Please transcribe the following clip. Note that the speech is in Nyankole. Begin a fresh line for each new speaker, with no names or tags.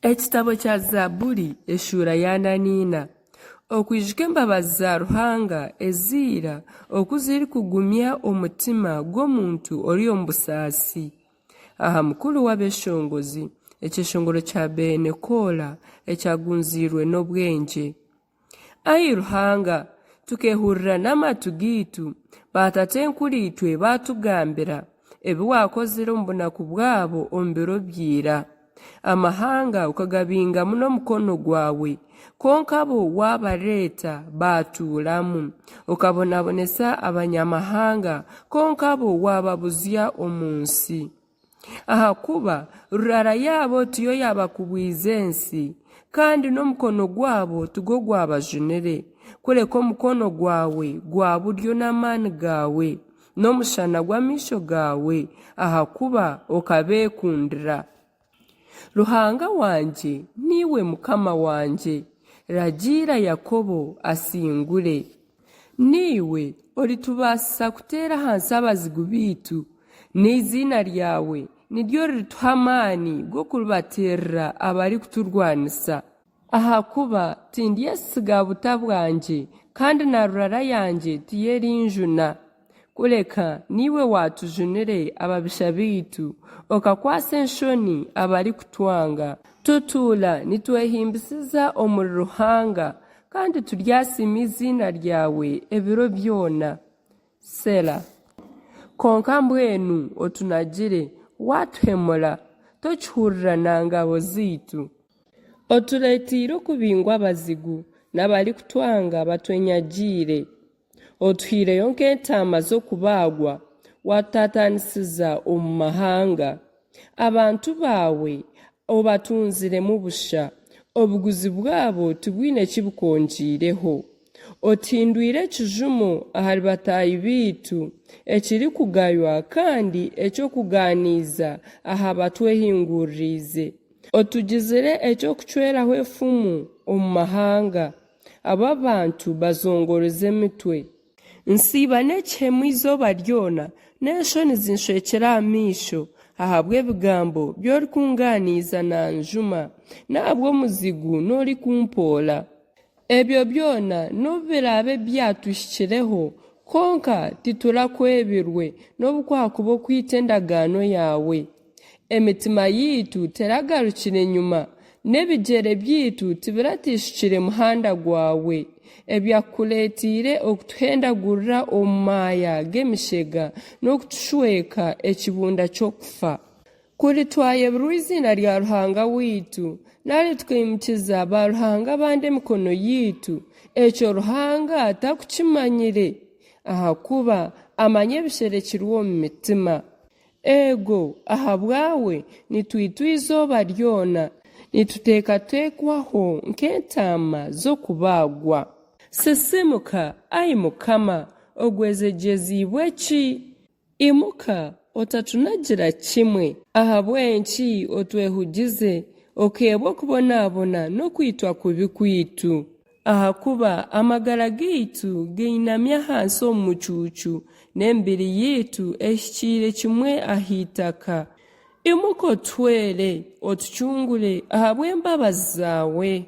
Ekitabo kya Zaaburi eshuura ya ana n'ina. Okwijuka embabazi za Ruhanga eza ira oku zirikugumya omutima gw'omuntu ori omu busaasi. Aha mukuru w'abeeshongozi, ekyeshongoro kya Beene Koora ekyagunziirwe n'obwengye. Ai Ruhanga, tukeehurira n'amatu gaitu, baatatenkuriitwe baatugambira ebi waakozire omu bunaku bwabo omu biro bya ira. Amahanga okagabingamu n'omukono gwawe, kwonka bo waabareeta baatuuramu. Okabonabonesa abanyamahanga, kwonka bo waababuzya omu nsi. Ahakuba rurara yaabo tiyo yaabakubwize ensi, kandi n'omukono gwabo tigwo gwabajunire, kureka omukono gwawe gwa buryo n'amaani gaawe, n'omushana gw'amaisho gaawe, ahakuba okabeekundira. Ruhanga wangye niiwe Mukama wangye, ragiira Yakobo asingure. Niiwe oritubaasisa kuteera ahansi abazigu baitu, n'eiziina ryawe niryo rirituha amaani g'okuribatiirira abarikuturwanisa. Ahakuba tindyesiga buta bwangye, kandi na rurara yangye tiyo erinjuna. Kureka niiwe waatujunire ababisha baitu, okakwatsa enshoni abarikutwanga. Tutuura nitwehimbisiza omuri Ruhanga, kandi turyasiima eiziina ryawe ebiro byona. Sela. Kwonka mbwenu otunagire, waatuhemura, tokihurira na ngabo zaitu. Otureeteire okubingwa abazigu, n'abarikutwanga batwenyagiire. Otuhaireyo nk'entaama z'okubaagwa, waatutaataanisiza omu mahanga. Abantu baawe obatunziremu busha, obuguzi bwabo tibwine ki bukwongyeireho. Otuhindwire ekijumo ahari bataahi baitu, ekirikugaywa kandi eky'okugaaniiza aha batwehinguririize. Otugizire eky'okucweraho efumu omu mahanga, abu abantu bazongoreza emitwe. Nsiiba n'ekihemu eizooba ryona, n'enshoni zinshwekire aha maisho, ahabw'ebigambo bi orikungaaniiza nanjuma, n'ahabw'omuzigu n'orikumpoora. Ebyo byona n'obu biraabe byatuhikireho, kwonka titurakwebirwe, n'obu kwakuba okwita endagaano yaawe. Emitima yaitu teragarukire nyima, n'ebigyere byaitu tibirateishukire muhanda gwawe. Ebyakukureeteire okutuhendagurira omu maaya g'emishega n'okutushweka ekibunda ky'okufa. Kuri twayebirwe eiziina rya Ruhanga waitu, nari tukaimukiza baaruhanga abandi emikono yaitu, ekyo Ruhanga takukimanyire? Ahakuba amanya ebisherekirwe omu mitima. Eego, ahabwawe nitwitwa eizooba ryona, nituteekateekwaho nk'entaama z'okubaagwa. Sisiimuka, ai Mukama, ogwezegyeziibwe ki? Imuka, otatunagira kimwe. Ahabw'enki otwehugize, okeebwa okubonabona n'okwitwa kubi kwaitu? Ahakuba amagara gaitu gainami ahansi omu mucuucu, n'emibiri yaitu ehikiire kimwe aha itaka. Imuka otuhwere, otucungure ahabw'embabazi zaawe.